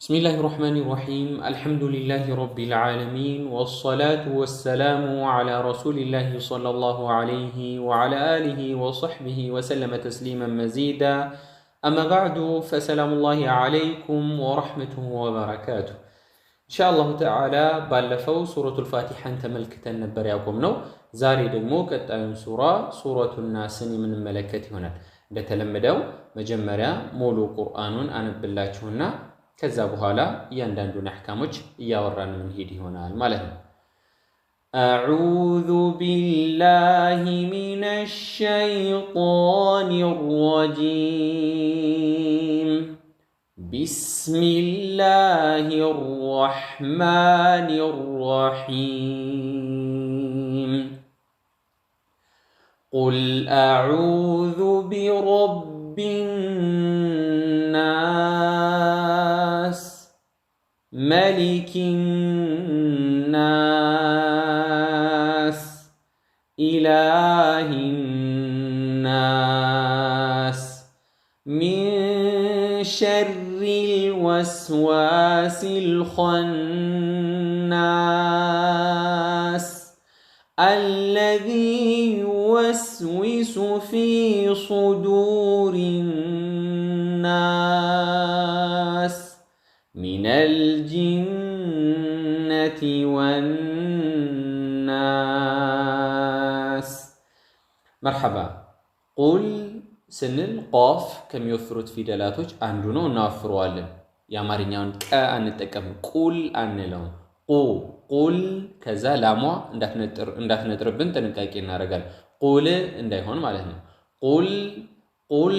بسم الله الرحمن الرحيم، الحمد لله رب العالمين، والصلاة والسلام على رسول الله صلى الله عليه وعلى آله وصحبه وسلم تسليما مزيدا. أما بعد، فسلام الله عليكم ورحمته وبركاته። إن شاء الله تعالى ባለፈው ሱረቱል ፋቲሐን ተመልክተን ነበር ያቆምነው። ዛሬ ደግሞ ቀጣዩን ሱራ ሱረቱ ናስን የምንመለከት ይሆናል። እንደተለመደው መጀመሪያ ሙሉ ቁርአኑን አነብላችሁና ከዛ በኋላ እያንዳንዱን አሕካሞች እያወራን የምንሄድ ይሆናል ማለት ነው። أعوذ بالله من الشيطان الرجيم، بسم الله الرحمن الرحيم. قل أعوذ برب الناس، ملك الناس، إله الناس، من شر الوسواس الخناس، الذي يوسوس في صدور الناس، من الجنة والناس። مرحبا። قل ስንል ቆፍ ከሚወፍሩት ፊደላቶች አንዱ ነው፣ እናወፍረዋለን። የአማርኛውን ቀ አንጠቀምም፣ ቁል አንለውም። ቁ قل፣ ከዛ ላሟ እንዳትነጥርብን ጥንቃቄ እናደርጋለን። ቁል እንዳይሆን ማለት ነው። قل قل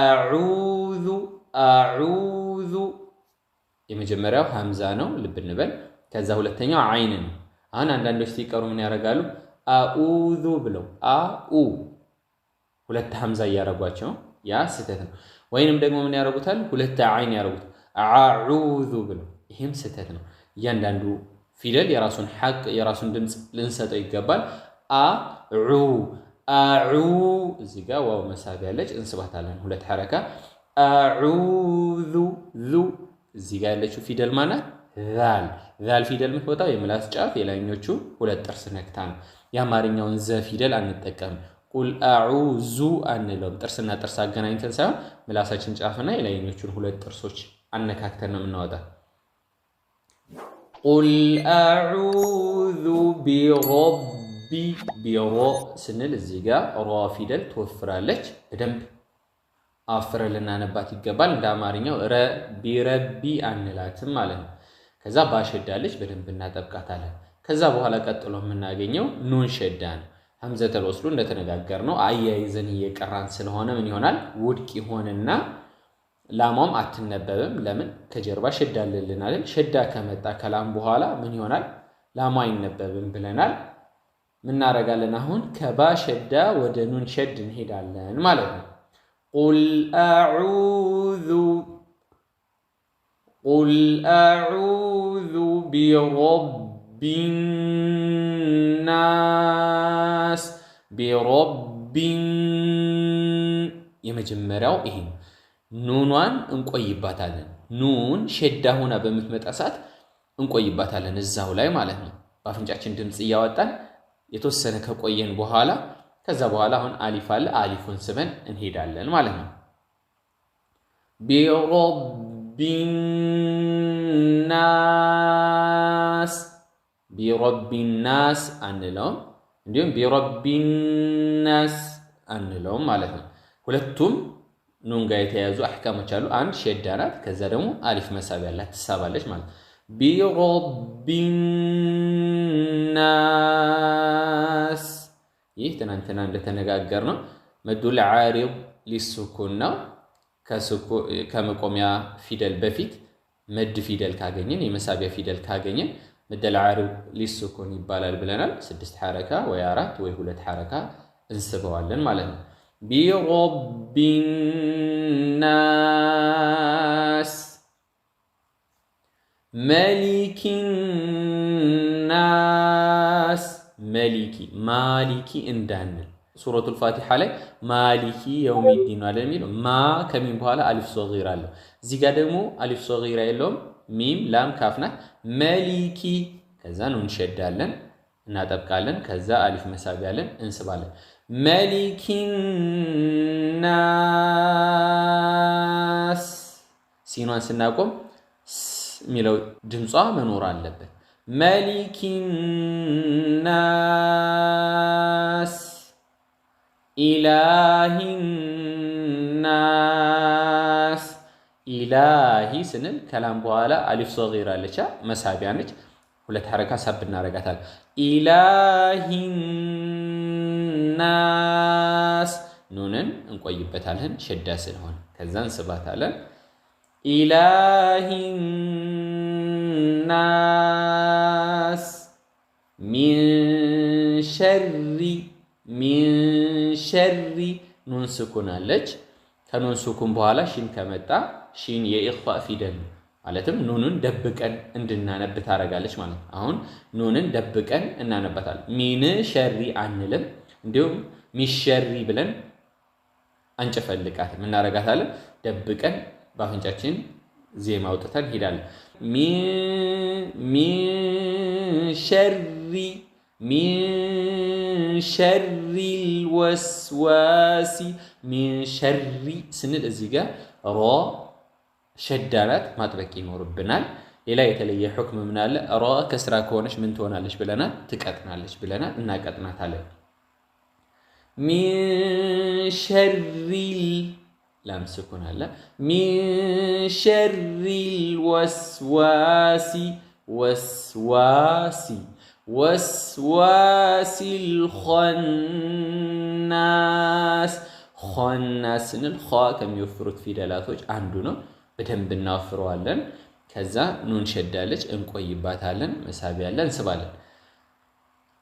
أعوذ أعوذ፣ የመጀመሪያው ሀምዛ ነው፣ ልብ እንበል። ከዛ ሁለተኛው አይን ነው። አሁን አንዳንዶች ሲቀሩ ምን ያደርጋሉ? አኡዙ ብለው አኡ ሁለት ሀምዛ እያደረጓቸው፣ ያ ስህተት ነው። ወይንም ደግሞ ምን ያደርጉታል? ሁለት አይን ያደርጉት አዑዙ ብለው፣ ይህም ስህተት ነው። እያንዳንዱ ፊደል የራሱን ሐቅ የራሱን ድምፅ ልንሰጠው ይገባል። አዑ አዑ፣ እዚህ ጋር ዋው መሳቢያ ያለች እንስባታለን። ሁለት ሐረካ። أعوذ ዙ፣ እዚህ ጋር ያለችው ፊደል ማናት? ዛል። ዛል ፊደል የምትወጣው የምላስ ጫፍ የላይኞቹ ሁለት ጥርስ ነክታ ነው። የአማርኛውን ዘ ፊደል አንጠቀምም። قل أعوذ አንለውም። ጥርስና ጥርስ አገናኝተን ሳይሆን ምላሳችን ጫፍና የላይኞቹን ሁለት ጥርሶች አነካክተን ነው የምናወጣ። قل أعوذ برب፣ ቢሮ ስንል እዚህ ጋር ሮ ፊደል ትወፍራለች። በደንብ አፍረን ልናነባት ይገባል። እንደ አማርኛው ረ برب አንላትም ማለት ነው። ከዛ ባሸዳለች በደንብ እናጠብቃታለን። ከዛ በኋላ ቀጥሎ የምናገኘው ኑን ሸዳ ነው። ሀምዘተል ወስሉ እንደተነጋገር ነው አያይዘን እየቀራን ስለሆነ ምን ይሆናል? ውድቅ ይሆንና ላሟም አትነበብም። ለምን? ከጀርባ ሸዳ አለልን። ሸዳ ከመጣ ከላም በኋላ ምን ይሆናል? ላሟ አይነበብም ብለናል። ምናረጋለን? አሁን ከባ ሸዳ ወደ ኑን ሸድ እንሄዳለን ማለት ነው። قل أعوذ قل أعوذ برب الناس برب፣ የመጀመሪያው ይሄ ነው። ኑኗን እንቆይባታለን። ኑን ሸዳ ሆና በምትመጣ ሰዓት እንቆይባታለን እዛው ላይ ማለት ነው። በአፍንጫችን ድምፅ እያወጣን የተወሰነ ከቆየን በኋላ ከዛ በኋላ አሁን አሊፍ አለ፣ አሊፉን ስበን እንሄዳለን ማለት ነው። برب الناس برب الناس አንለውም፣ እንዲሁም برب الناس አንለውም ማለት ነው። ሁለቱም ኑን ጋር የተያያዙ አሕካሞች አሉ። አንድ ሸዳ ናት፣ ከዛ ደግሞ አሊፍ መሳቢያ ያላት ትሳባለች ማለት ነው። برب الناس፣ ይህ ትናንትና እንደተነጋገር ነው مد العارض للسكون ነው። ከመቆሚያ ፊደል በፊት መድ ፊደል ካገኘን፣ የመሳቢያ ፊደል ካገኘን مد العارض للسكون ይባላል ብለናል። ስድስት ሐረካ ወይ አራት ወይ ሁለት ሐረካ እንስበዋለን ማለት ነው። برب الناس ملك الناس፣ ملك مالك እንዳንል። ሱረቱል ፋቲሓ ላይ مالك يوم الدين አለ የሚለው ማ ከሚም በኋላ ألف صغيرة አለው። እዚህ ጋር ደግሞ ألف صغيرة የለውም። ሚም ላም ካፍ ናት። ملك ከዛ ኑን ሸዳለን እናጠብቃለን። ከዛ አሊፍ መሳቢያ አለን እንስባለን። ملك الناس ሲኗን ስናቆም የሚለው ድምጿ መኖር አለበት። ملك الناس إله الناس إله ስንል ከላም በኋላ አሊፍ ሰጊር አለቻ መሳቢያ ነች። ሁለት ሐረካ ሳብ እናረጋታል። إله الناس ኑንን እንቆይበታለን ሸዳ ስለሆነ ከዛ እንስባታለን። إله الناس من شر من شر ኑን ስኩን አለች። ከኑን ስኩን በኋላ ሺን ከመጣ ሺን የኢኽፋ ፊደል ነው። ማለትም ኑንን ደብቀን እንድናነብ ታደርጋለች ማለት ነው። አሁን ኑንን ደብቀን እናነባታለን። من شر አንልም። እንዲሁም ሚሸሪ ብለን አንጨፈልቃትም፣ እናረጋታለን። ደብቀን በአፍንጫችን ዜማ አውጥተን ሄዳለን። من شر من شر الوسواس من شر ስንል እዚህ ጋር ሮ ሸዳ ናት፣ ማጥበቅ ይኖርብናል። ሌላ የተለየ ሑክም ምን አለ? ሮ ከስራ ከሆነች ምን ትሆናለች ብለናል? ትቀጥናለች ብለናል። እናቀጥናታለን። من شر ላም ስኩን አለ። من شر الوسواس وسواس وسواس الخناس خناس ስንል ኸ ከሚወፍሩት ፊደላቶች አንዱ ነው። በደንብ እናወፍረዋለን። ከዛ ኑን ሸዳለች እንቆይባታለን። መሳቢያ አለ እንስባለን።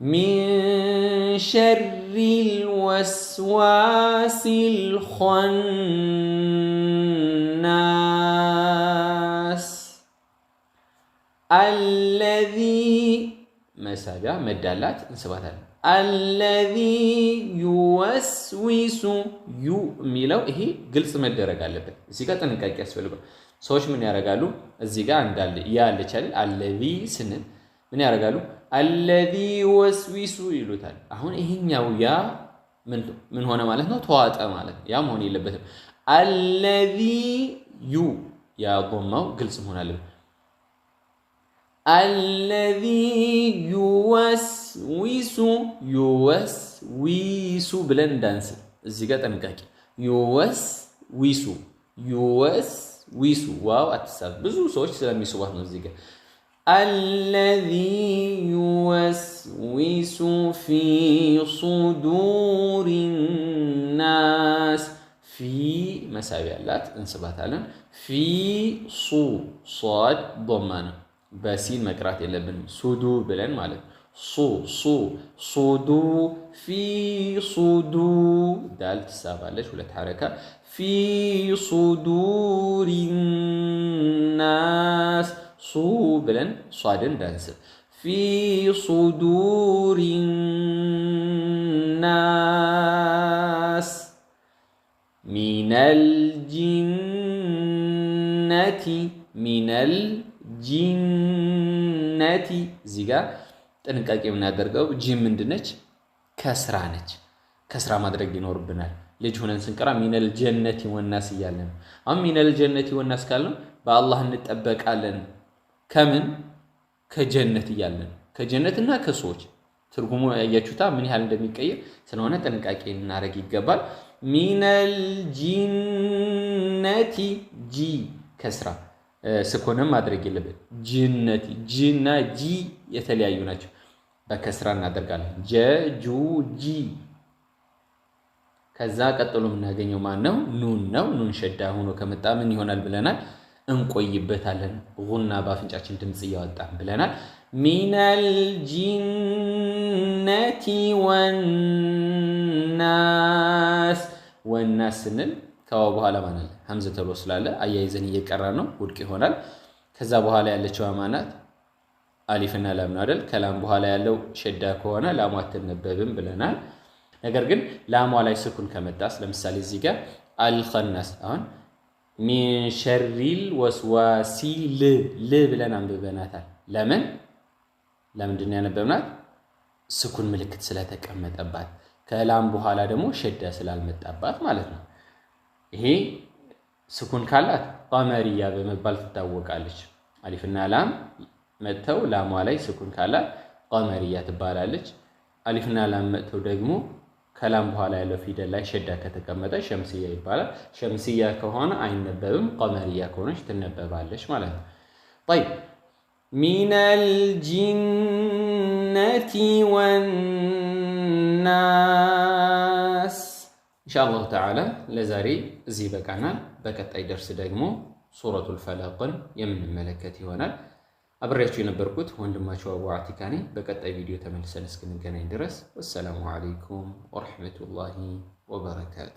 من شر الوسواس الخناس الذي መሳቢያ መዳላት እንስባታለን። الذي يوسوس ዩ የሚለው ይሄ ግልጽ መደረግ አለበት። እዚህ ጋር ጥንቃቄ ያስፈልጋል። ሰዎች ምን ያደርጋሉ? እዚህ ጋር እንዳለ ያለች አይደል? الذي ስንል ምን ያደርጋሉ? الذي يوسوس ይሉታል። አሁን ይሄኛው ያ ምን ሆነ ማለት ነው? ተዋጠ ማለት ነው። ያ መሆን የለበትም። الذي ዩ ያ ጎማው ግልጽ መሆን አለበት። الذي يوسوس يوسوس ብለን እንዳንስል እዚህ ጋር ጥንቃቄ። يوسوس يوسوس ዋው አትሳብ። ብዙ ሰዎች ስለሚስቧት ነው እዚህ ጋር الذي يوسوس في صدور الناس في መሳቢያ አላት እንስባታለን። في ሱ ሷድ ዶማ ነው። በሲን መቅራት የለብንም። ሱዱ ብለን ማለት ነው። ሱ ሱ صدو في صدو ዳል ትሳባለች ሁለት ሐረካ في صدور الناس ሱ ብለን ሷድን እንዳንስብ في صدور الناس من الجنة من الجنة እዚህ ጋር ጥንቃቄ የምናደርገው ጂም ምንድነች? ከስራ ነች። ከስራ ማድረግ ይኖርብናል። ልጅ ሆነን ስንቀራ من الجنة والناس እያለ ነው። አሁን من الجنة والناس ካልነው በአላህ እንጠበቃለን ከምን ከጀነት እያለን ከጀነትና ከሰዎች ትርጉሙ ያያችሁታ ምን ያህል እንደሚቀየር ስለሆነ ጥንቃቄ እናደርግ ይገባል። من الجنة ጂ ከስራ ስኮንም ማድረግ የለብን። جنة ጂና ጂ የተለያዩ ናቸው። በከስራ እናደርጋለን። ጀ ጁ ጂ። ከዛ ቀጥሎ የምናገኘው ማን ነው? ኑን ነው። ኑን ሸዳ ሆኖ ከመጣ ምን ይሆናል ብለናል? እንቆይበታለን። ጉና በአፍንጫችን ድምፅ እያወጣን ብለናል። من الجنة والناس والناس ስንል ከዋው በኋላ ማን አለ? ሀምዘተል ወስል አለ። አያይዘን እየቀራ ነው፣ ውድቅ ይሆናል። ከዛ በኋላ ያለችው ማናት? አሊፍና ላም ነው አይደል? ከላም በኋላ ያለው ሸዳ ከሆነ ላሟ አትነበብም ብለናል። ነገር ግን ላሟ ላይ ስኩን ከመጣስ ለምሳሌ እዚህ ጋር الخناس አሁን ሚን ሸሪል ወስዋሲ ል ል ብለን አንብበናታል። ለምን ለምንድን ነው ያነበብናት? ስኩን ምልክት ስለተቀመጠባት ከላም በኋላ ደግሞ ሸዳ ስላልመጣባት ማለት ነው። ይሄ ስኩን ካላት ቀመርያ በመባል ትታወቃለች። አሊፍና ላም መጥተው ላሟ ላይ ስኩን ካላት ቀመርያ ትባላለች። አሊፍና ላም መጥተው ደግሞ ከላም በኋላ ያለው ፊደል ላይ ሸዳ ከተቀመጠ ሸምስያ ይባላል። ሸምስያ ከሆነ አይነበብም፣ ቀመርያ ከሆነች ትነበባለች ማለት ነው። ጠይብ ሚነል ጂነቲ ወናስ። ኢንሻአላሁ ተዓላ ለዛሬ እዚህ ይበቃናል። በቀጣይ ደርስ ደግሞ ሱረቱል ፈለቅን የምንመለከት ይሆናል። አብሬያችሁ የነበርኩት ወንድማችሁ አቡ አቲካ ነኝ። በቀጣይ ቪዲዮ ተመልሰን እስክንገናኝ ድረስ ወሰላሙ አለይኩም ወረሕመቱላሂ ወበረካቱ።